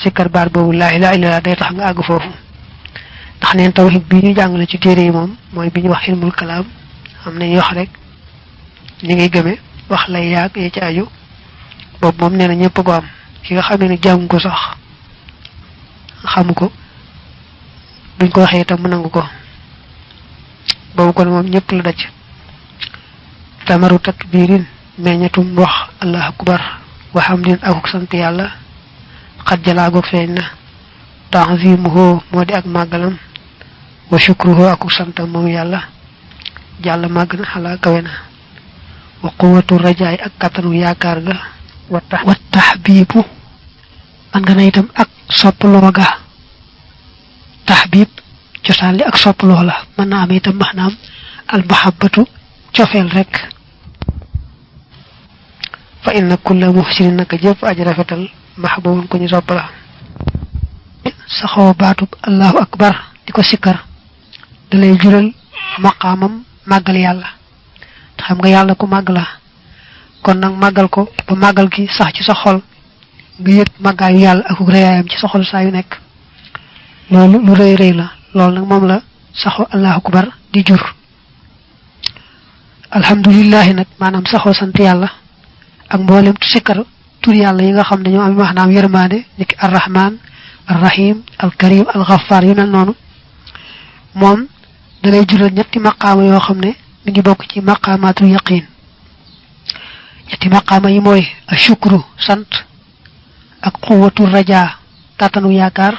sikkar baat boobu laa ilaaha illallaah day tax nga àgg foofu ndax neen tawhid bi ñu jàngale ci téere yi moom mooy bi ñu wax ilmul kalaam am nañu wax rek ñi ngay gëme wax lay yaag ya ci aju boobu moom nee na ñëpp ko am ki nga xamee ne jàng ko sax xamu ko buñ ko waxee itam mu nangu ko boobu kon moom ñëpp la daj tamaru takbirin meññatum wax allahu akbar wa hamdin akuk sant yàlla xat jalaagoog feeñ na ta'zimuhu moo di ak màggalam wa shukruhu akuk santam moom yàlla jàll màgg na xalaa kawe na wa quwwatu rajaay ak kattanu yaakaar ga wa tahbibu man nga na itam ak soppaloo ga tahbib cosaan li ak soppaloo la mën na am itam maanaam al mahabbatu cofeel rek fa inna kulla muhsinin naka jëpp aji rafetal mahbubun ko ñu sopp la saxoo baatub allahu akbar di ko sikkar da lay jural maqaamam màggal yàlla te xam nga yàlla ku màgg la kon nag màggal ko ba màggal gi sax ci sa xol nga yëg màggaayu yàlla ak rëyaayam ci sa xol saa yu nekk loolu lu rëy rëy la loolu nag moom la saxoo allahu akbar di jur alhamdulillahi nag maanaam saxoo sant yàlla ak mboolem sikkar tur yàlla yi nga xam ne ñoo am maanaam yërmaande niki arrahman arrahim alkarim alxafaar yu mel noonu moom dalay jural ñetti maqaama yoo xam ne mi ngi bokk ci maqaamaatul yaqin ñetti maqaama yi mooy ashukru sant ak quwwatu raja kàttanu yaakaar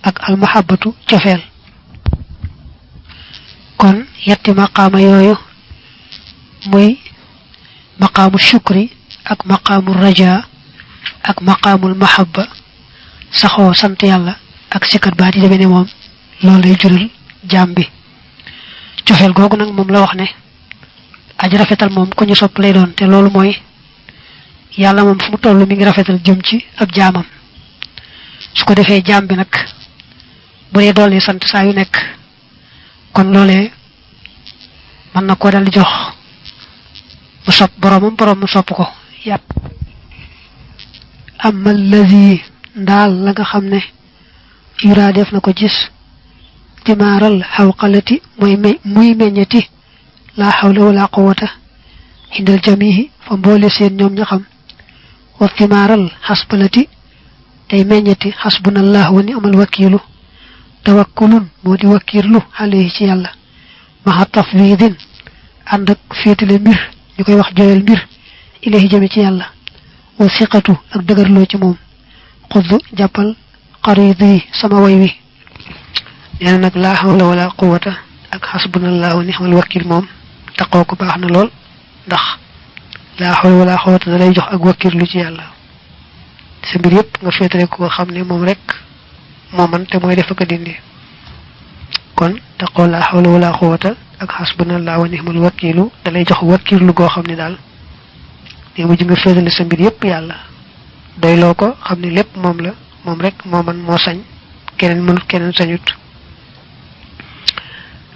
ak almahabatu cofeel kon ñetti maqaama yooyu muy maqaamu shukri ak maqaamu raja ak maqaamul mahabba saxoo sant yàlla ak sikkat baat yi demee ne moom loolu lay jural jaam bi cofeel googu nag moom la wax ne aji rafetal moom ko ñu sopp lay doon te loolu mooy yàlla moom fu mu toll mi ngi rafetal jëm ci ab jaamam su ko defee jaam bi nag bu dee doole sant saa yu nekk kon loolee mën na koo dal di jox mu sopp boroomam boroom mu sopp ko yàpp amma allazi ndaal la nga xam ne yuraa def na ko gis timaaral xawqalati muy meññati laa xawla wala quwata indal jamihi fa mboole seen ñoom ña xam wa timaaral xasbalati tey meññati xasbunallah wa ni'mal wakiilu tawakkulun moo di wakiirlu alayhi ci yàlla maxa tafwidin ànd ak féetale mbir ñu koy wax joyal mbir ilayhi jëme ci yàlla wa siqatu ak dëgërloo ci moom xudd jàppal xaridi sama way wi nee na nag laa hawla wala quwata ak xasbunallahu wa ni'mal wakil moom taqoo ko baax na lool ndax laa hawla wala quwata da lay jox ak wakil lu ci yàlla sa mbir yëpp nga féetale ko xam ne moom rek moo man te mooy def ak a dindi kon taqoo laa hawla wala quwata ak xasbunallahu wa ni'mal wakilu da lay jox wakil lu goo xam ne daal te mujj nga féetale sa mbir yëpp yàlla doyloo ko xam ne lépp moom la moom rek moo man moo sañ keneen mënut keneen sañut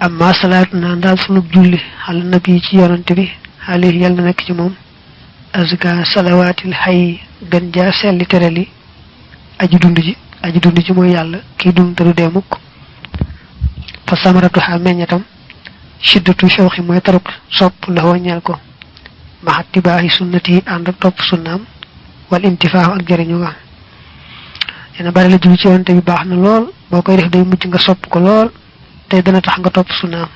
amma salaatu naa daal sunub julli xala nabi ci yonante bi alayhi yàlla nekk ci moom azka salawaatil xay gën jaa selli terali aji dund ji mooy yàlla kii dund te du dee mukk fa samaratu xaa meññatam shiddatu shawxi mooy taruk sopp la waññeel ko maxa tibaaxi sunnati yi ànd ak topp sunnaam wal intifaax ak jëriñu nga dina bari la julli ci yonante bi baax na lool boo koy def day mujj nga sopp ko lool te dana tax nga topp sunnaam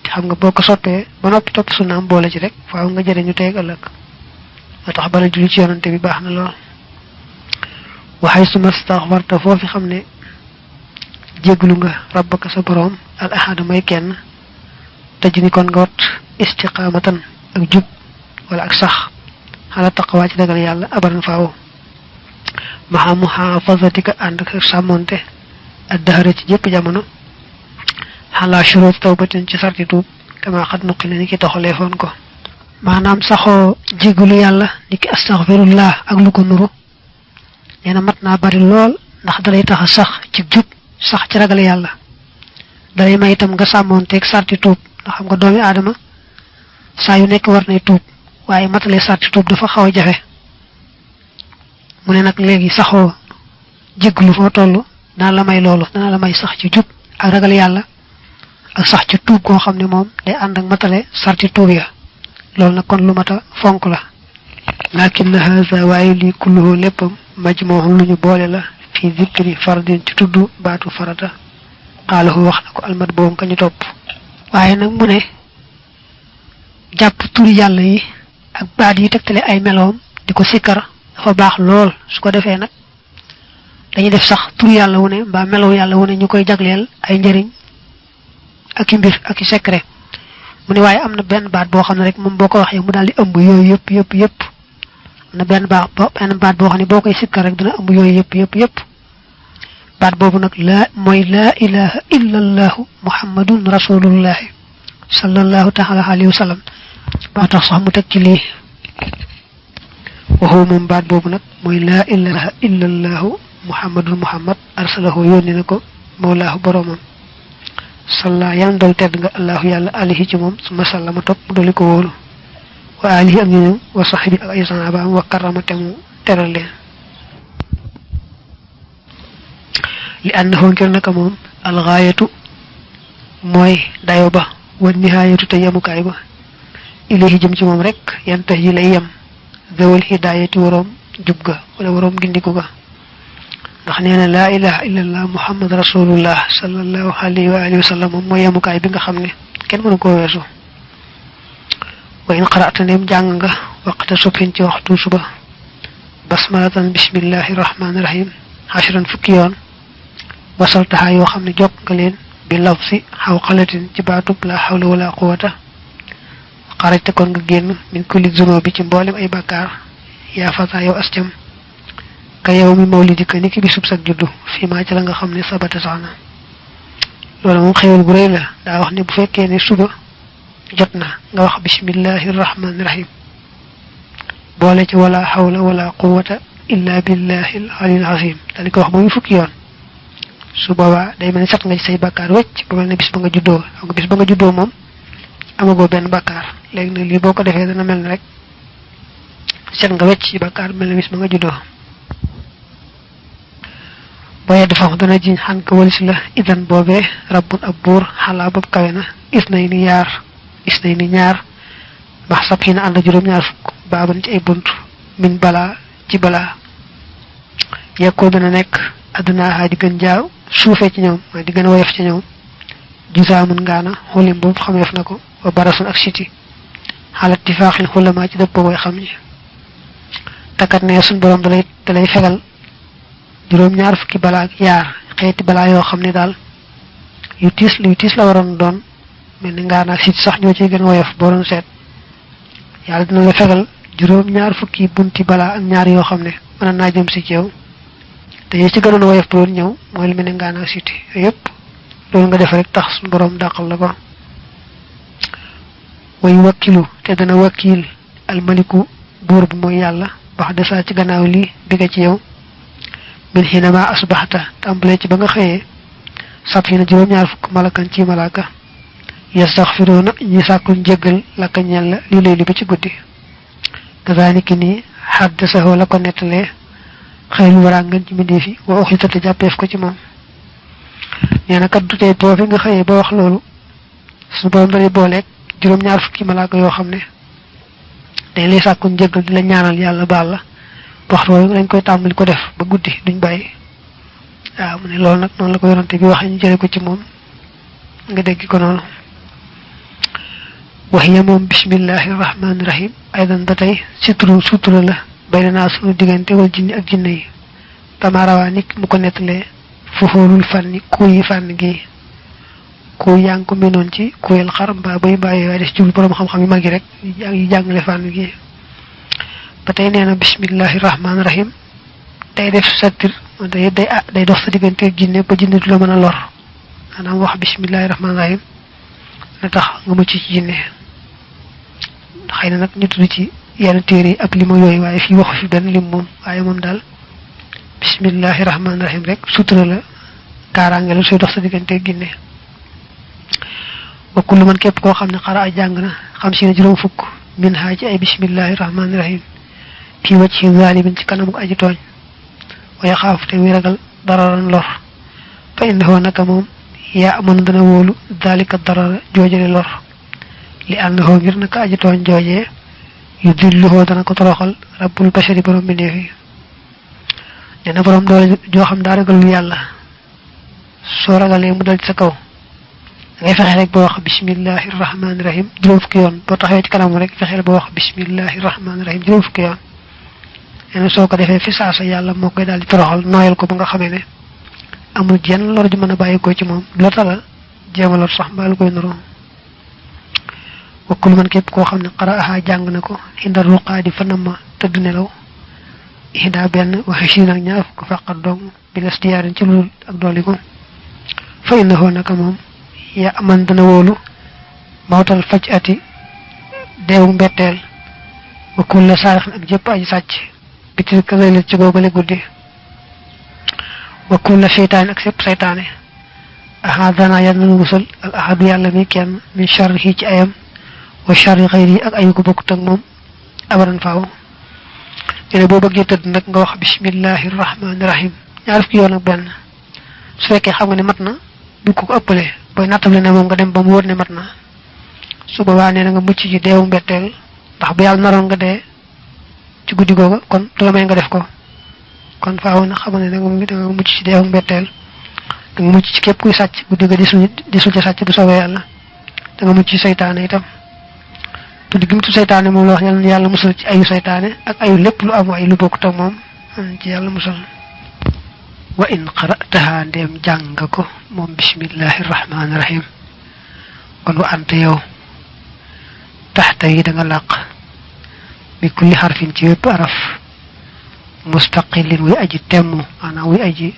te xam nga boo ko soppee ba noppi topp sunnaam boole ci rek faaw nga jëriñu teeg ëllëg moo tax bari julli ci yonante bi baax na lool waxay suma staxfarta foofi xam ne jéglu nga rabbaka sa boroom al ahada may kenn tëj ni kon nga wat istiqaamatan ak jub wala ak sax xala taqawaa ci dagal yàlla abaran faaw maxa muhafazatika ànd ak sàmmonte ak daxara ci jëpp jamono xalaa shuruut tawbatin ci sarti tuub kama xat nuqi la ni ki toxalee foon ko maanaam saxoo jéggalu yàlla ni ki astaxfirullah ak lu ko nuru nee na mat naa bari lool ndax dalay tax a sax ci jub sax ci ragal yàlla dalay may itam nga sàmmonteeg sarti tuub ndax xam nga doomi aadama saa yu nekk war nay tuub waaye matale sarti tuub dafa xaw a jafe mu ne nag léegi saxoo jégglu foo toll dana la may loolu dana la may sax ci jub ak ragal yàlla ak sax ci tuub koo xam ne moom day ànd ak matale sarti tuub ya loolu nag kon lu mata fonk la lakin haza waaye lii kulluhu léppam majmuhun lu ñu boole la fi zikri fardin ci tudd baatu farata xaalahu wax na ko almat boobu ka ñu topp waaye nag mu ne jàpp turi yàlla yi ak baat yi tegtale ay meloom di ko sikkar dafa baax lool su ko defee nag dañuy def sax turi yàlla wu ne mbaa melow yàlla wu ne ñu koy jagleel ay njëriñ ak i mbir ak i secret mu ne waaye am na benn baat boo xam ne rek moom boo ko waxee mu daal di ëmb yooyu yëpp am na benn baat boo xam ne boo koy sikkar rek dina ëmb yooyu yëpp baat boobu nag mooy laa ilaha illa allahu muhammadun rasulullahi sallallahu taala alayhi wa sallam baa tax sax mu teg ci lii waxu moom baat boobu nag mooy laa ilaha illa allahu muhammad arsalahu yónni na ko mawlaahu boromam salla yan dol tedd nga allahu yàlla alihi ci moom suma sallama topp mu doli ko wóolu wa alihi ak ñoom wa sahbi ak ay sahabaam wa karama te mu teral leen li annahu ngir naka moom algaayatu mooy dayo ba wa nihaayatu te yemukaay ba ilayhi jëm ci moom rek yantax yi lay yem zawal hidaayati waroom jub ga wala waroom gindiku ga ndax nee na laa ilaha illallah muhammad rasulullah sallallahu alayhi wa alihi wa sallam moom mooy yemukaay bi nga xam ne kenn mënu koo weesu wa in qara'ta nem jàng nga waqta subhin ci waxtu suba basmalatan bismillahi rahmani rahim ashran fukki yoon wasaltaha yoo xam ne jokk nga leen bi lafsi xawqalatin ci baatub la hawla wala quwata xarajte kon nga génn min kulli zunubi ci mboolem ay bàkkaar yaa fata yow ascam ka yow mi mawlidika ni ki bisub sag juddu fii maa ci la nga xam ne sabata sax na loolu moom xewal bu rëy la daa wax ne bu fekkee ne suba jot na nga wax bismillahi rahmani rahim boole ci wala hawla wala quwata illa billahi al aliyyil azim dal ko wax ba muy fukki yoon su boobaa day mel ne set nga ci say bàkkaar wecc ba mel ne bis ba nga juddoo xam nga bis ba nga juddoo moom amagoo benn bàkkaar léegi nag lii boo ko defee dana mel ne rek set nga wecc ci bàkkaar mel ne bis ba nga juddoo booyee dafa dana jiñ xan ko walis la idan boobee rabbun ab buur xalaa boobu kawe na is nay ni ñaar max sab xii na ànd juróom-ñaar fukk baaban ci ay bunt min balaa ci balaa yekkoo dana nekk addunaaxaa di gën jaaw suufee ci ñoom mooy di gën a woyof ci ñoom jusaamun ngaana xulim boobu xameef na ko wa barasun ak siti xalat di faaxil xulamaa ci dëpp booy xam ñi takat ne suñ borom dalay fegal juróom-ñaar fukki balaa ak yaar xeeti balaa yoo xam ne daal yu tiis la waroon doon mel ni ngaana ak siti sax ñoo ciy gën a woyof boo doon seet yàlla dina la fegal juróom-ñaar fukki bunti balaa ak ñaar yoo xam ne mën naa jëm si ci yow te yi ci gënoon woyof doon ñëw mooy lu mel ne ngaana ak siti yëpp loolu nga def rek tax suñu borom dàqal la ko way wakkilu te dana wakkil almaliku buur bi mooy yàlla wax de saa ci gannaaw lii bi nga ci yow min xinama asbaxta tàmbalee ci ba nga xëyee sab xina juróom-ñaar fukk malakan ci malaaka yastaxfiroona ñi sàkkul njëggal laka ñel la lii lay li ba ci guddi kazaniki nii xaddasahoo la ko nettalee xëylu waraa ngeen ci mbindee fi wa uxita te jàppeef ko ci moom nee na kat du tey boo fi nga xëyee ba wax loolu suñu borom dalay booleeg juróom-ñaar fukki malaaka yoo xam ne dañ lay sàkkul njëggal di la ñaanal yàlla baal la waxtu woowu dañ koy tàmbali ko def ba guddi duñ bàyyi waaw mu ne loolu nag noonu la ko yonante bi waxee ñu jële ko ci moom nga dégg ko noonu waxiya moom bismillahi rahmaani rahim aydan ba tey sutura la bay naa suñu diggante wal jinni ak jinne yi tamarawaa nit mu ko nettalee fufoolul fànni kuuyi fànn gi kuuy yaa ngi ko menoon ci kuyel xar mbaa bay bàyyi waaye des jublu borom xam-xam yu mag yi rek yi jàngale fànn gi ba tey nee na bismillahi rahmaani rahim day def sattir day dox sa diggante jinne ba jinne du la mën a lor maanaam wax bismillahi rahmaani rahim na tax nga mucc ci jinne xëy na nag ñu tudd ci yenn téere yi ab lima yooyu waaye fii waxu fi benn lim moom waaye moom daal bismillahi rahmaani rahim rek sutura la kaaraange la sooy dox sa diggante jinne wa kullu man képp koo xam ne xara a jàng na xam si ne juróom fukk min haa ci ay bismillahi rahmaani rahim fii wacc ci zalimin ci kanamu aji tooñ wa yaxaafu te muy ragal dararan lor fa innahu naka moom yaa amoon dana wóolu dalika darara joojale lor li annahu ngir naka aji tooñ joojee yu dilluhoo dana ko toroxal rabbul bashari borom bi neefi nee na borom doole joo xam daa ragalul yàlla soo ragalee mu dal ci sa kaw ngay fexe rek ba wax bismillahi rahmaani rahim juróom fukki yoon boo taxawee ci kanam rek fexeel ba wax bismillahi rahmaani rahim juróom fukki yoon nee na soo ko defee fi saasa yàlla moo koy daal di toroxal nooyal ko ba nga xamee ne amul jenn lor ju mën a bàyyi ko ci moom la tala jéema lor sax mbaa lu koy nuroo wakkul man képp koo xam ne qara'aha jàng na ko inda ruqaadi fa nama tëdd nelaw ihda benn waxe siin ak ñaar fukk faqat dong bi las diyaarin ci lu ak dolli ko fa innahu naka moom ya aman dana wóolu mawtal faj ati deewu mbetteel wakkul la saarixin ak jëpp aji sàcc bitil ka lay ci googale guddi wakkul la seytaane ak sépp seytaane ahadana yàlla nanu musal al ahadu yàlla mi kenn min sharrihi ci ayam wa sharri xayri ak ayu ko bokkut ak moom abadan faaw ne boo bëggee tëdd nag nga wax bismillahi rahmaani rahim ñaar fukki yoon ak benn su fekkee xam nga ne mat na du ko ëppale booy nattable ne moom nga dem ba mu wóor ne mat na su boobaa nee na nga mucc ci deewu mbetteel ndax bu yàlla naroon nga dee ci guddi googa kon du la may nga def ko kon faaw na xam ne da nga mucc ci deewu mbetteel da nga mucc ci képp kuy sàcc guddi ga disul ci sàcc bu soobee yàlla da nga mucc ci saytaane itam tuddi gi mu tudd saytaane moom la wax yàlla musal ci ayu saytaane ak ayu lépp lu am ay lu bokkut ak moom ci yàlla musal wa in qara'taha ndéem jàng ko moom bismillahi rahmaani rahim kon wa anta yow taxta yi da nga làq bi kulli xarfin ci wépp araf mustaqilin wuy aji temm maanaam wuy aji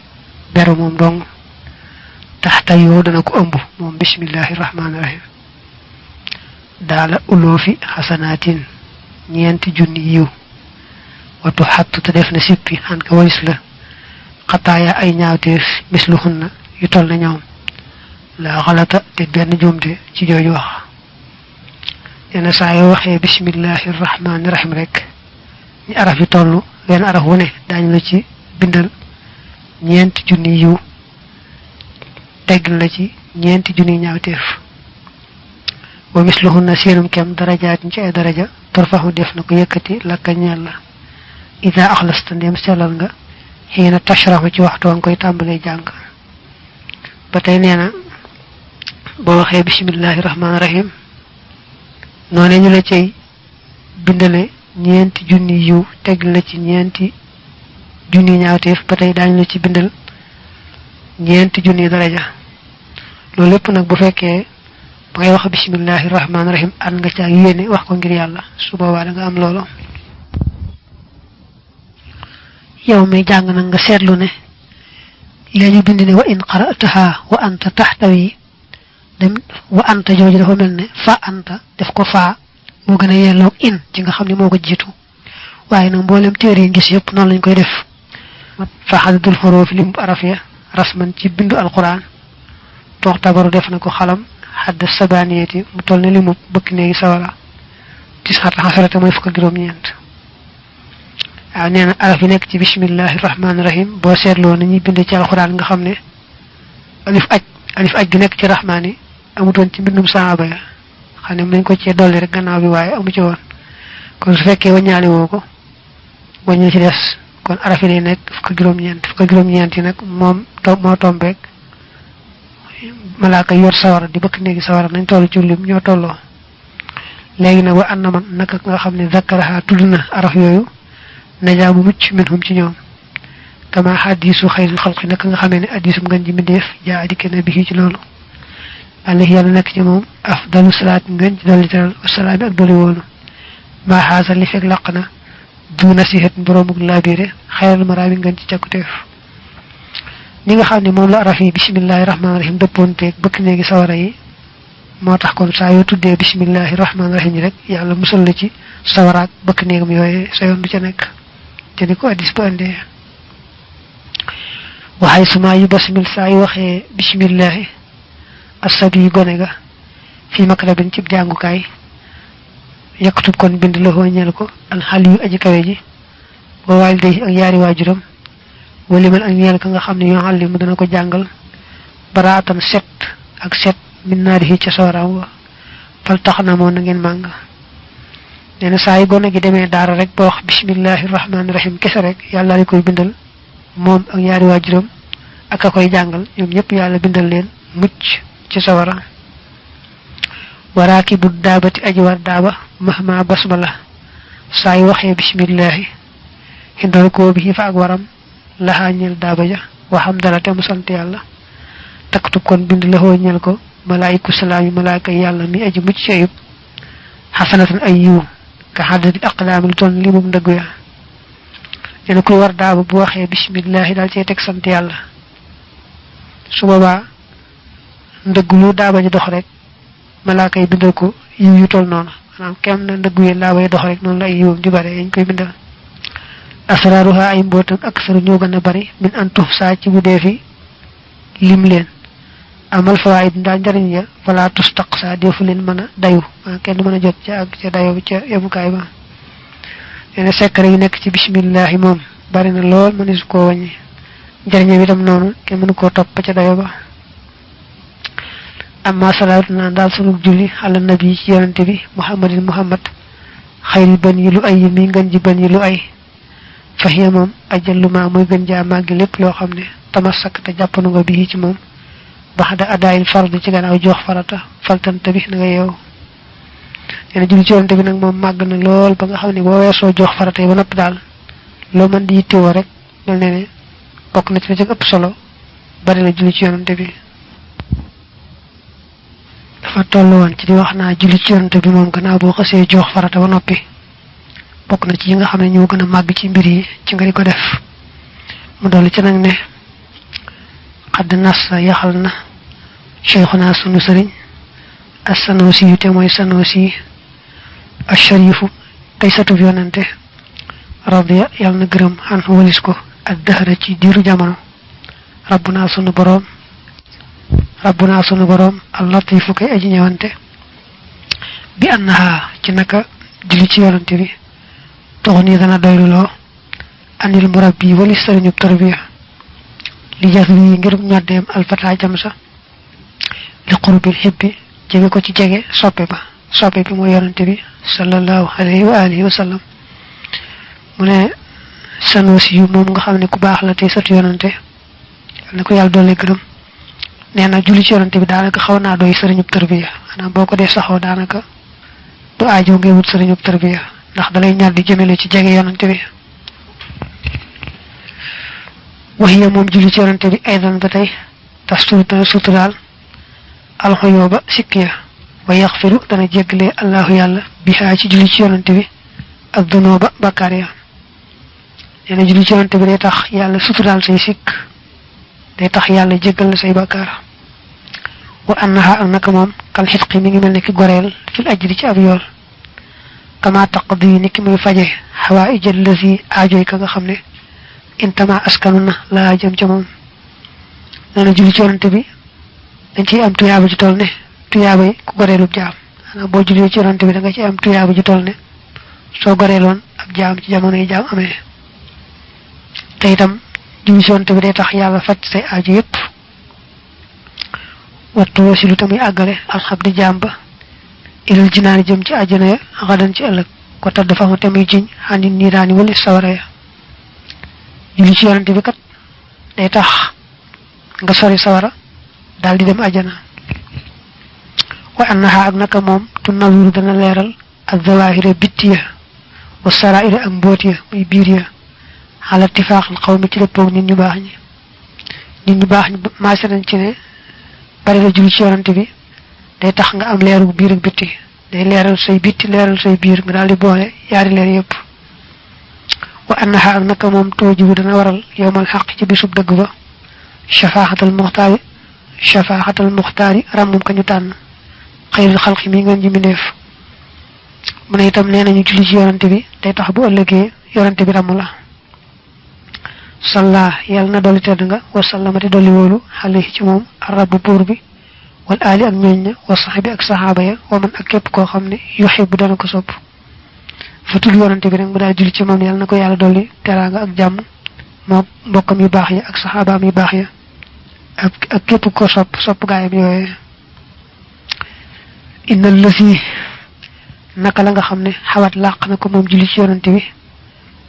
beru moom dong taxta yow dana ko ëmb moom bismillahi rahmaani rahim daala uloofi xasanaatin ñeenti junni yiw watu xattu te def na sippi xan ka waris la xataaya ay ñaawteef misluhunna yu toll na ñoom la xalata te benn juumte ci jooju wax yenn saa yoo waxee bismillahi rahmaani rahim rek ñi araf yi toll wenn araf wu ne daañu la ci bindal ñeenti junni yiw teggil la ci ñeenti junni ñaawteef wa misluhunna seenum kem darajaatin ci ay daraja torfaxu def na ko yëkkati lakka ñeel la ida axlasta ndem sellal nga xiina tashraxu ci waxtu wa nga koy tàmbalee jàng ba tey nee na boo waxee bismillahi rahmaani rahim noonu ñu la cay bindale ñeenti junni yiw teggil la ci ñeenti junni ñaawteef ba tey daañu la ci bindal ñeenti junni daraja loolu lépp nag bu fekkee ba ngay wax bismillahi rahmaani rahim ànd nga ci ak yéene wax ko ngir yàlla su boobaa da nga am loolu yow mi jàng nag nga seetlu ne léegi bind ne wa in qara'taha wa anta taxtawi dem wa anta jooju dafa mel ne fa anta def ko faa moo gën a yelloog in ci nga xam ne moo ko jiitu waaye nag mboolem téere yi gis yëpp noonu lañ koy def fa xadadul xuroofi lim araf ya rasman ci bindu alquran toox tabaru def na ko xalam xadda sabaniyati mu toll ne li mu bëkk néegi sawara tis xata xasarate mooy fukk ak juróom-ñeent waaw nee na araf yi nekk ci bismillahi rahmaani rahim boo seetloo nañuy bind ci alxuraan nga xam ne alif aj gi nekk ci rahmaani amutoon ci mbindum saaba ya xam ne nañ ko cee dolli rek gannaaw bi waaye amu ci woon kon su fekkee waññaali woo ko waññi ci des kon araf yi lay nekk fukk ak juróom-ñeent yi nag moom moo tombeek malaaka yor sawara di bëkk néegi sawara nañ toll ci lim ñoo tolloo léegi nag wa anna man naka nga xam ne zakkaraha tudd na araf yooyu najaa bu mucc minhum ci ñoom kama hadisu xayril xalqi naka nga xamee ne hadisum ngën ji mbindeef jaa adike na bi ci loolu alayhi yàlla nekk ci moom afdalu salaat ngën ci dolli teral wasalaami ak dolli woonu maa xaasa li fekk laq na du nasihat boroomuk laabire xayral maraami ngën ci càkkuteef ñi nga xam ne moom la araf yi bismillahi rahmaani rahim dëppoonteeg bëkk néegi sawara yi moo tax kon saa yoo tuddee bismillahi rahmaani rahim yi rek yàlla musal la ci sawaraak bëkk néegam yooyu sa yoon du ca nekk te ni ko addis ba andee waxay suma yu basmil saa yu waxee bismillahi asabi yu gone ga fii makrabin cib jàngukaay yaktub kon bind la ñeel ko alxal yu aji kawe ji wa waalidayhi ak yaari waajuram waliman ak ñeel ka nga xam ne yoo xallimu dana ko jàngal baraatan set ak set min naarihi ca sawaraam wa fal tax na moo na ngeen màng nee na saa yi gone gi demee daara rek ba wax bismillahi rahmaani rahim kese rek yàlla di koy bindal moom ak ñaari waajuram ak a koy jàngal ñoom ñëpp yàlla bindal leen mucc ci sawara waraaki bu daabati aji war daaba mahma basmala saa yi waxee bismillahi xindal koo bi fa ak waram laxaa ñeel daaba ja waxam dala te mu sant yàlla taktub kon bind laxoo ñeel ko malaayiku salaam yi malaaka yàlla mi aji mucc ayib xasanatan ay yiw ka xaddati aqlaami lu toll li moom ndëggu ya nee na kuy war daaba bu waxee bismillahi daal cee teg sant yàlla su boobaa ndëgg lu daaba ji dox rek malaaka yi bindal ko yiw yu toll noonu maanaam kem na ndëggu yi daaba yi dox rek noonu la ay yiwam ju bare yañ koy bindal asraaruha ay mbootam aksaru ñoo gën a bari min an tux saa ci bu dee fi lim leen amal fawaid ndaa njariñ ya wala tustaq saa defu leen mën a dayu kenn mën a jot ca ak ca dayo bi ca yemukaay ba nee na secret yi nekk ci bismillahi moom bari na lool mënees koo wàññi njariñam itam noonu kenn mënu koo topp ca dayo ba amma salaatu naa daal sunu julli ala nabi ci yonante bi muhammadin muhammad xayri ban yi lu ay yi mi ngën ji ban yi lu ay fahiya moom ajalluma muy gën jaa màggi lépp loo xam ne tamassak te jàppanu nga bii ci moom baxda adaayil fard ci gannaaw jox farata faltante bi na nga yeew nee na julli ci yonante bi nag moom màgg na lool ba nga xam ne boo weesoo jox farata yi ba noppi daal loo mën di yittewoo rek mel ne ne bokk na ci la ci ëpp solo bari la julli ci yonante bi dafa toll woon ci di wax naa julli ci yonante bi moom gannaaw boo xasee jox farata ba noppi bokk na ci yi nga xam ne ñoo gën a màgg ci mbir yi ci nga di ko def mu dolli ci nag ne xadd nas yaxal na cheikhuna sunu sëriñ as-Sanusi yu te mooy Sanusi asharifu kay satub yonante radiya yàlla na gërëm xan walis ko ak dëxëra ci diiru jamono rabbuna sunu boroom al-latifu kay aji ñëwante bi annaha ci naka julli ci yonante bi tox nii dana doyluloo anil murabbi wali sëriñub tarbiya li jas bi ngir ñoddeem alfata jam sa li qurbil xibbi jege ko ci jege soppe bi mooy yonante bi sallallahu alayhi wa alihi wa sallam mu ne Sanusi yu moom nga xam ne ku baax la tey satu yonante na ko yàlla doole gërëm nee na julli ci yonante bi daanaka xaw naa doy sëriñub tarbiya maanaam boo ko dee saxoo daanaka du aajo ngay wut sëriñub tarbiya ndax dalay ñaar di jëmele ci jege yonante bi waxiya moom julli ci yonante bi aydan ba tey tastur dana suturaal alxuyooba sikkiya wa yaxfiru dana jéggalee allahu yàlla bihaa ci julli ci yonante bi ak dunooba bakkaar ya nee na julli ci yonante bi day tax yàlla suturaal say sikk day tax yàlla jéggal la say bakkaar wa annaha ak naka moom kal xitqi mi ngi mel ne ki goreel fil ajri ci ab yool kama taqdi ni ki muy faje xawaaij allazi aajoy ka nga xam ne intama askanu na laa jëm ca moom nee na julli ci yonante bi dañ ciy am tuyaaba ji toll ne tuyaaba yi ku goreelub jaam maanaam boo julli ci yonante bi da nga ci am tuyaaba ji toll ne soo goreeloon ab jaam ci jamono yi jaam amee te itam julli ci yonante bi day tax yàlla faj say aajo yépp wattu wasilu tamuy àggale alxabdi jaam ba ilal jinaani jëm ci àjjana ya xadan ci ëllëg ko tadd fa mu tamuy jiñ xani niiraani wali sawara ya julli ci yonante bi kat day tax nga sori sawara daal di dem àjjana wa annaha ak naka moom tu nawiru dana leeral ak zawahira bittiya wa saraira ak mbóot ya muy biir ya xala tifaaxal xaw mi ci dëppoog nit ñu baax ñi maase nañ ci ne bari la julli ci yonante bi day tax nga am leeru biir ak bitti day leeral say bitti leeral say biir nga daal di boole yaari leer yépp wa annaha ak naka moom toojibu dana waral yowmal xaq ci bisub dëgg ba shafaaxatal muxtaari ràmmum ka ñu tànn xayril xalqi mi ngeen ji mindeef mu ne itam nee nañu julli ci yonante bi day tax bu ëllëgee yonante bi ràmm la salla yàlla na dolli tedd nga wasallamati dolli wóolu alayhi ci moom arabu buur bi wal aali ak ñooñ ña wa saxabi ak saxaaba ya wa man ak képp koo xam ne yuhibbu dana ko sopp fa tudd yonante bi rek mu daal julli ci moom yàlla na ko yàlla dolli teraanga ak jàmm mo mbokam yu bax ya ak sahabaam yu bax ya ak képp ko sopp gaayam yooye innal lasi naka la nga xamne xawat laq na ko moom julli ci yonante bi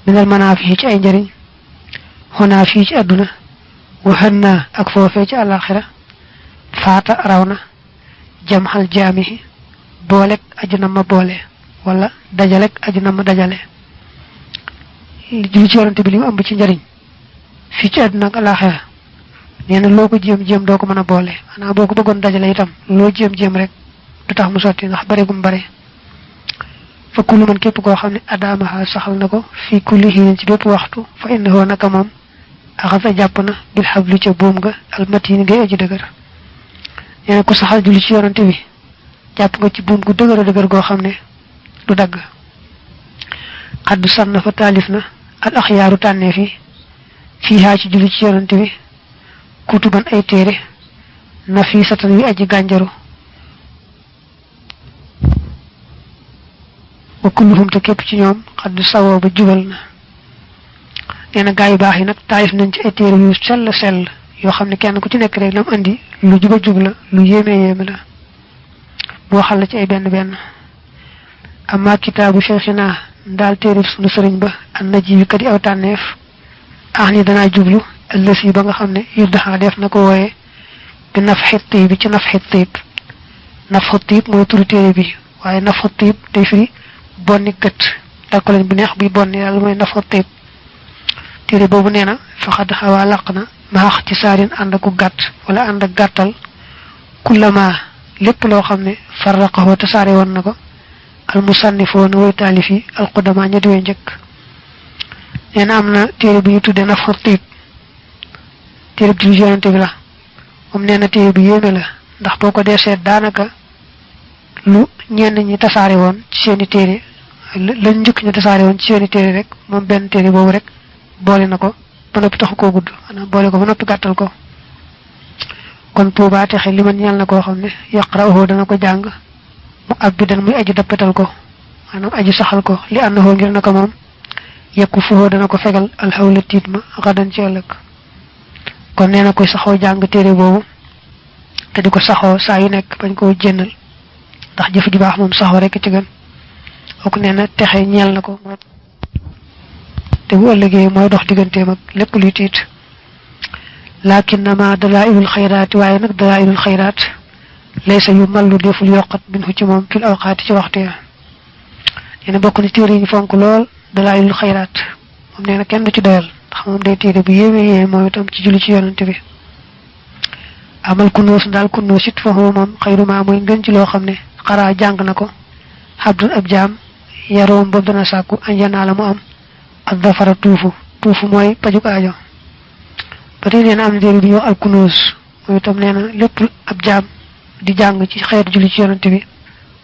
minal manafi ci ay njariñ hona fi ci aduna wa hanna ak fofé ci alakhirah fata rawna jamhal jamihi bolek ajuna ma bolé wala dajalek ajuna ma dajalé julli ci yonante bi lim am ci njariñ fi ci aduna ak alakhirah neena loko jëm doko mëna bolé ana boko bëggon dajalé itam lo jëm rek du tax mu soti ndax bare gum bare fa kullu man képp koo xam ne adamaha saxal na ko fi kulli hiin ci bépp waxtu fa innahu naka moom axasa jàpp na bil xablu ca buum ga almatin ngay aji dëgër neena ko saxal julli ci yonante bi jàpp nga ci buum gu dëgër goo xam ne du dagg xaddu sanna fa taalif na al axyaaru tànnee fii haa ci julli ci yonante bi kutuban ay téere nafisatan wi aji gànjaru wa kulluhum te képp ci ñoom xaddu sawoo ba jubal na neena gaay yu baax yi nag taalif nañ ci ay téere yu sell yoo xam ne kenn ku ci nekk rek lam andi lu juba jub la lu yéeme la boo xal la ci ay benn amma kitaabu cheikhina ndaal téere sunu sëriñ ba an naji bi kadi aw tànneef ni danaa jublu ëllësi ba nga xam ne yuddaxa def na ko wooye bi nafxit tiib bi ci nafxit tiib mooy turu téere bi waaye nafxit tiib day firi bonni kët takko bu neex bi bonni yàlla mooy nafxit tiib téere boobu nee na faxad xawaa laq na maax ci saarin ànd aku gàtt wala ànd ak gàttal kullama lépp loo xam ne farraqahu tasaare woon na ko al musannifoon way taalif yi al qudama ña diwee njëkk nee na am na téere bi ñu tudde nafxit tiib téere bi ci yonante bi la moom nee na téere bi yéeme la ndax boo ko dee seet daanaka lu ñenn ñi tasaare woon ci seeni téere lañ njëkk ñu tasaare woon ci seeni téere rek moom benn téere boobu rek boole na ko ba noppi taxu koo gudd maanaam boole ko ba noppi gàttal ko kon tuubaa texe li man ñal na koo xam ne yaqra'uhu dana ko jàng mu abbidan muy aji dappetal ko maanaam aji saxal ko li annahu ngir na ko moom yekku fuhoo dana ko fegal alxawla tiit ma xadan ci ëllëg kon nee na koy saxoo jàng téere boobu te di ko saxoo saa yu nekk bañ koo jénnal ndax jëf ju baax moom saxoo rek ci gën kooku nee na texe ñeel na ko te bu ëllëgee mooy dox digganteem ak lépp luy tiit lakinnama dalailul xayraat waaye nag dalailul xayraat laysa yu mallu deful yokkat minhu ci moom fil awqaati ci waxtu ya nee na bokk na téere yi ñu fonk lool dalailul xayraat moom nee na kenn du ci doyal ndax moom day téere bu yéeme moom itam ci julli ci yonante bi amal kunuus daal kunuus it fa moom xayruma mooy ngën ci loo xam ne xaraa jàng na ko xabdun ab jaam yaroom boobu dana sàkku anjanaa la mu am ak dafara tuufu mooy pajuk aajo ba tey nee na am na téere bi ñuy wax al kunuus mooy itam nee na lépp ab jaam di jàng ci xeetu julli ci yonante bi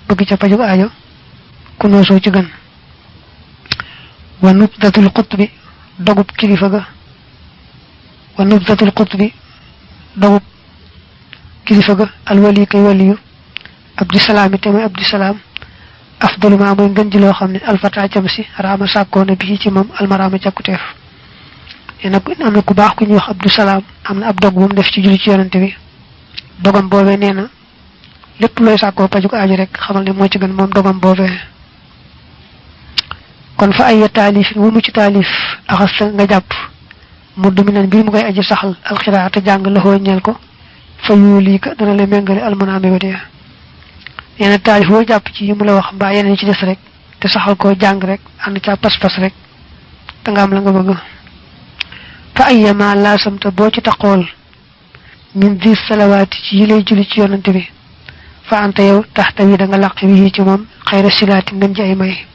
bëgg ca pajuk aajo kunuusoo ci gën wa nubdatul qutbi dogub kilifa ga wa nubdatul qutbi dogub kilifa ga alwali kay waliyu abdusalaam te mooy abdusalaam afdalu ma mooy ngën ji loo xam ne alfata cam si raama sàkkoona bi ci moom almaraama càkkuteef nee na am na ku baax ku ñuy wax abdusalaam am na ab dog bu mu def ci julli ci yonante bi dogam boobee nee na lépp looy sàkkoo pajuk aajo rek xamal ne moo ci gën moom dogam boobee kon fa ay taalif wu mu ci taalif axas nga jàpp mu duminan bi mu koy aji saxal alxiraata jàng laxoo ñeel ko fa yuulii ka dana la méngale almanaami ba dee nee na taalif woo jàpp ci yi mu la wax mbaa yeneen ci des rek te saxal koo jàng rek ànd ca pas-pas rek te nga am la nga bëgg fa ayyama laasamta boo ci taqool min di salawaati ci yi lay julli ci yonante bi fa anta yow taxta wi da nga làq wi ci moom xayra silaati ngën ji ay may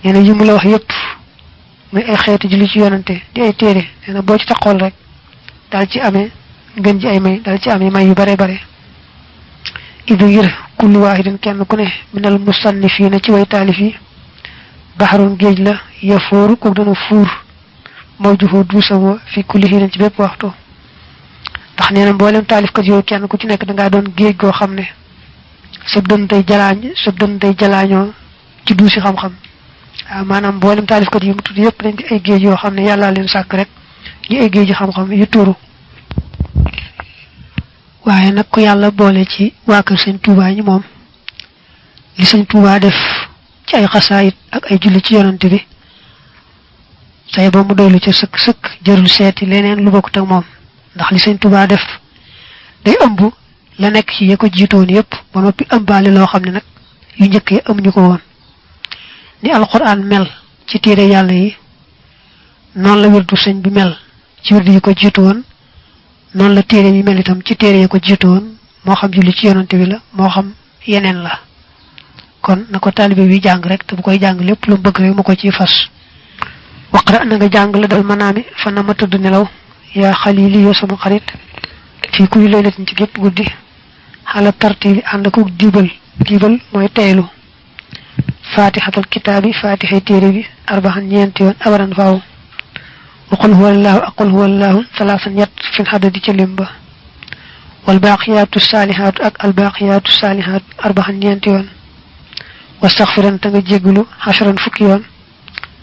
nee na yi mu la wax yépp muy ay xeeti julli ci yonante di ay téere nee na boo ci taqool rek daal ci amee ngën ji ay may daal ci amee may yu bare bare idu ngir kullu waahidin kenn ku ne minal musannifiina ci way taalif yi baxarun géej la yafooru kook dana fuur mawjuhu duusawo fi kulli hiin ci bépp waxtu ndax nee na mboolem taalifkat yooyu kenn ku ci nekk dangaa doon géej goo xam ne sab dën day jalaañoo ci duusi xam-xam waaw maanaam mboolem taalifkat yi mu tudd yëpp dañ di ay géej yoo xam ne yàllaa leen sàkk rek ñi ay géej xam-xam yu tuuru waaye nag ku yàlla boole ci waa kër sëñ Tuubaa ñi moom li sëñ Tuubaa def ci ay xasaayit ak ay julli ci yonante bi say ba mu doylu ca sëkk jërul seeti leneen lu bokkut ak moom ndax li sëñ Tuubaa def day ëmb la nekk ci ya ko jiitoon yépp ba noppi ëmbaale loo xam ne nag yu njëkk yi amuñu ko woon ni alquran mel ci téere yàlla yi noonu la wirdu sëñ bi mel ci wirdu yi ko jiitoon noonu la téere yi mel itam ci téere yi ko jiitoon moo xam julli ci yonante bi la moo xam yeneen la kon na ko taalibe bi jàng rek te bu koy jàng lépp lu bëgg rek mu ko ciy fas waqra na nga jàng la dal manaami fa na ma tëdd nelaw yaa xalili yoo sama xarit fii kuy laylatin ci gépp guddi xala tartibi ànd ko diibal mooy teylu fatihatul kitaabi fatihay téere bi arbaxan ñeenti yoon abaran faaw wa qul huwallahu ak qul huwallahu salaasan ñett fil xadadi ca lim ba wal baaqiyaatu saalihaatu ak al baaqiyaatu saalihaatu arbaxan ñeenti yoon wastaxfiran te nga jéggulu xasharan fukki yoon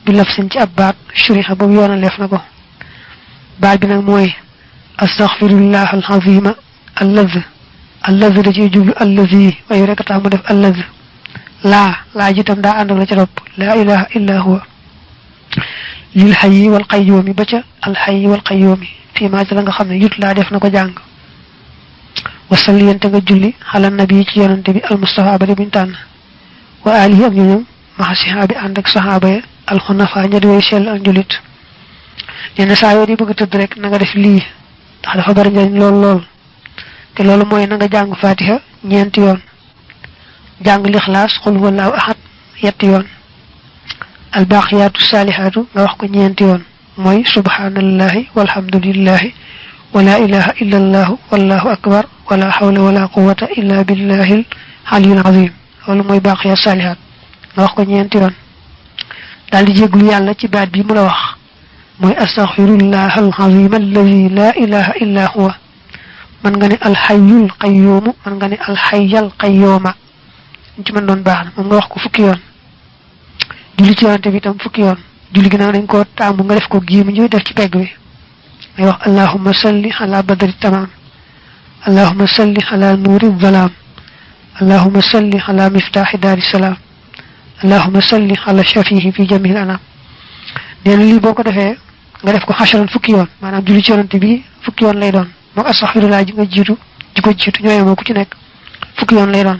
bi lafsin ci ab baat shuriha boobu yoona leef na ko baat bi nag mooy astaxfirullah alazima allaz da ciy jublu allazi waaye rek tax mu def allaz laa jitam daa ànd ak la ca topp laa ilaha illa huwa lil xayyi wal qayyoomi ba ca al xayyi wal qayyoomi fii maa ci la nga xam ne yut laa def na ko jàng wasalliyante nga julli xala nabi ci yonante bi al mustafa ba di buñ tànn wa alihi ak ñoñom maxa sihaabi ànd ak saxaaba ya alxunafa ña di way sell ak njulit nee na saa yoo di bëgg a tëdd rek na nga def lii ndax dafa bari njariñ lool te loolu mooy na nga jàng fatiha ñeenti yoon jàng lixlaas xul huwallahu ahad yetti yoon albaaqiyaatu saalihaatu nga wax ko ñeenti yoon mooy subhanallahi walhamdulillahi wala ilaha illa allahu wallahu akbar wala hawla wala quwwata illa billahi aliyul azim loolu mooy baaqiyaat saalihaat nga wax ko ñeenti yoon daal di jéglu yàlla ci baat bi mu la wax mooy astaghfirullah alazim allazi la ilaha illa huwa man nga ne alxayyul qayyumu man nga ne alxayyal qayyuma ci mën doon baax na moom nga wax ko fukki yoon julli ci yonante bi itam fukki yoon julli gi nag dañ ko taamu nga def ko gii mu ñuy def ci pegg bi ngay wax allahumma salli ala badri tamam allahumma salli ala nuuri zalaam allahumma salli ala miftaaxi daari salaam allahumma salli ala shafihi fi jamil anam nee na lii boo ko defee nga def ko xasaran fukki yoon maanaam julli ci yonante bi fukki yoon lay doon moom astaxfirullah ji nga jiitu ñooy moo ku ci nekk fukki yoon lay doon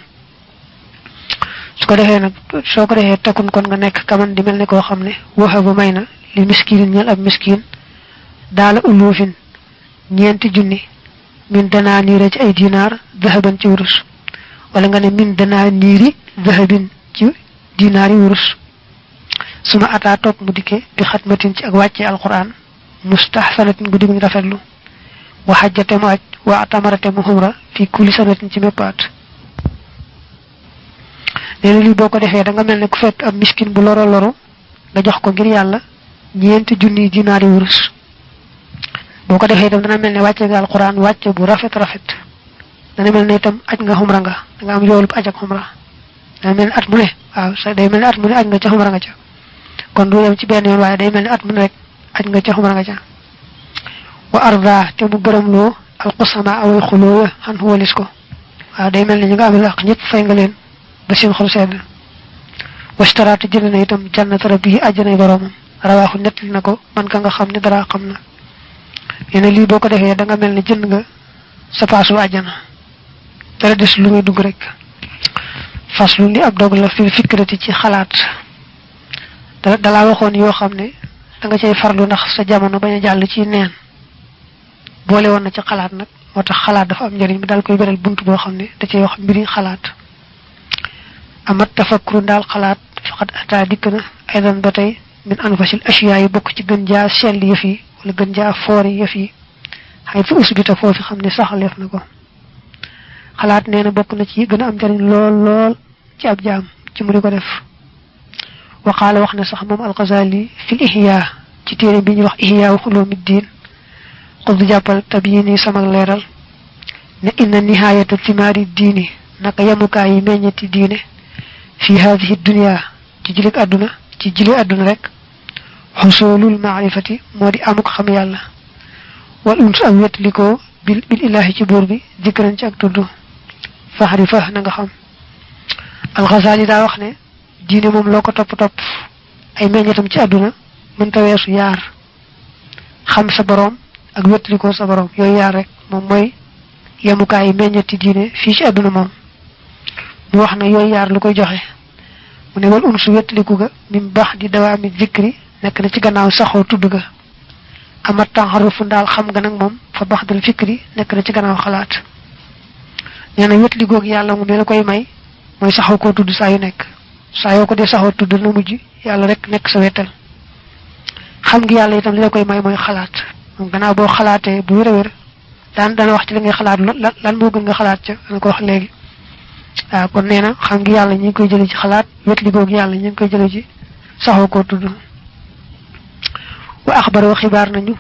su ko defee nag soo ko defee takkun kon nga nekk kaman di mel ne koo xam ne waxa ba may na li miskinin ñel ab miskin daala ulufin ñeenti junni min danaa niira ci ay dinaar dahaban ci wurus wala nga ne min danaa niiri dahabin ci dinaari wurus suma ataa topp mu dikke bi xatmatin ci ak wàcce alquran mustahsanatin guddi guñ rafetlu wa xajjate mu aj wa atamarate mu xumra fi kulli sanatin ci mépp at nee na lii boo ko defee da nga mel ne ku fekk ab miskin bu loro nga jox ko ngir yàlla ñeenti junni dinaari wurus boo ko defee itam dana mel ne wàcce nga alquran wàcce bu rafet dana mel ne itam aj nga xumra nga da nga am yoolub aj ak xumra dana mel ne at mu ne waaw sa day mel ne at mu ne aj nga ca xumra nga ca kon du yem ci benn yoon waaye day mel ne at mu ne rek aj nga ca xumra nga ca wa arda te mu gërëmloo alqusama away xuloo ya xan walis ko waaw day mel ne ñu nga amee laq ñëpp fay nga leen ba seen xol sedd washtaraatu jënd na itam jannat rabbi àjjanay boroomam rawaaxu nettali na ko man ka nga xam ne dara xam na nee na lii boo ko defee da nga mel ne jënd nga sa paasu àjjana dara des lu muy dugg rek faslu li ab dog la fil fikrati ci xalaat dalaa waxoon yoo xam ne da nga cay farlu ndax sa jamono bañ a jàll ci neen boole woon na ci xalaat nag moo tax xalaat dafa am njëriñ bi daal koy beral bunt boo xam ne da cay wax mbiri xalaat amat tafakkuru daal xalaat faqat ata dikk na aydan ba tey min anfasil ashiyaa yi bokk ci gën jaa sell yëf yi wala gën jaa foori yëf yi xay fi usbita foofi xam ne saxaleef na ko xalaat nee na bokk na ci gën a am njëriñ lool ci ab jaam ci mu di ko def waqaala wax na sax moom alxazali fil ihya ci téere bi ñuy wax ihya ulumuddin xud jàppal tabyini sama leeral ne inna nihayata timaari diini naka yemukaay yi meññeti diine fi hadihi dunya ci jilik àdduna rek xusoolul maarifati moo di amuk xam yàlla wal uns am wetliko bil ilahi ci buur bi zikran ci ak tudd faxrifa na nga xam. Al-Ghazali daa wax ne diine moom loo ko topp ay meññetam ci àdduna mënta weesu yaar xam sa boroom ak wetliko sa boroom yooyu yaar rek moom mooy yemukaay meññeti diine fii ci àdduna moom. mu wax ne yooyu yaar lu koy joxe mu ne wal unsu wetliku ga min baax di dawaami zikri nekk na ci gannaaw saxoo tudd ga amat taxarufu ndaal xam nga nag moom fa baax dal fikri nekk na ci gannaaw xalaat. nee na wetligoog yàlla mu ne la koy may mooy saxoo koo tudd saa yu nekk saa yoo ko dee saxoo tudd na mujj yàlla rek nekk sa wetal. xam ngi yàlla itam li la koy may mooy xalaat moom gannaaw boo xalaatee bu wér dana wax ci li ngay xalaat lan moo gën nga xalaat ca dana ko wax léegi. waaw kon nee na xam ngi yàlla ñu ngi koy jële ci xalaat wetligoog yàlla ñu ngi koy jële ci saxoo koo tudd. wa axbar wa xibaar nañu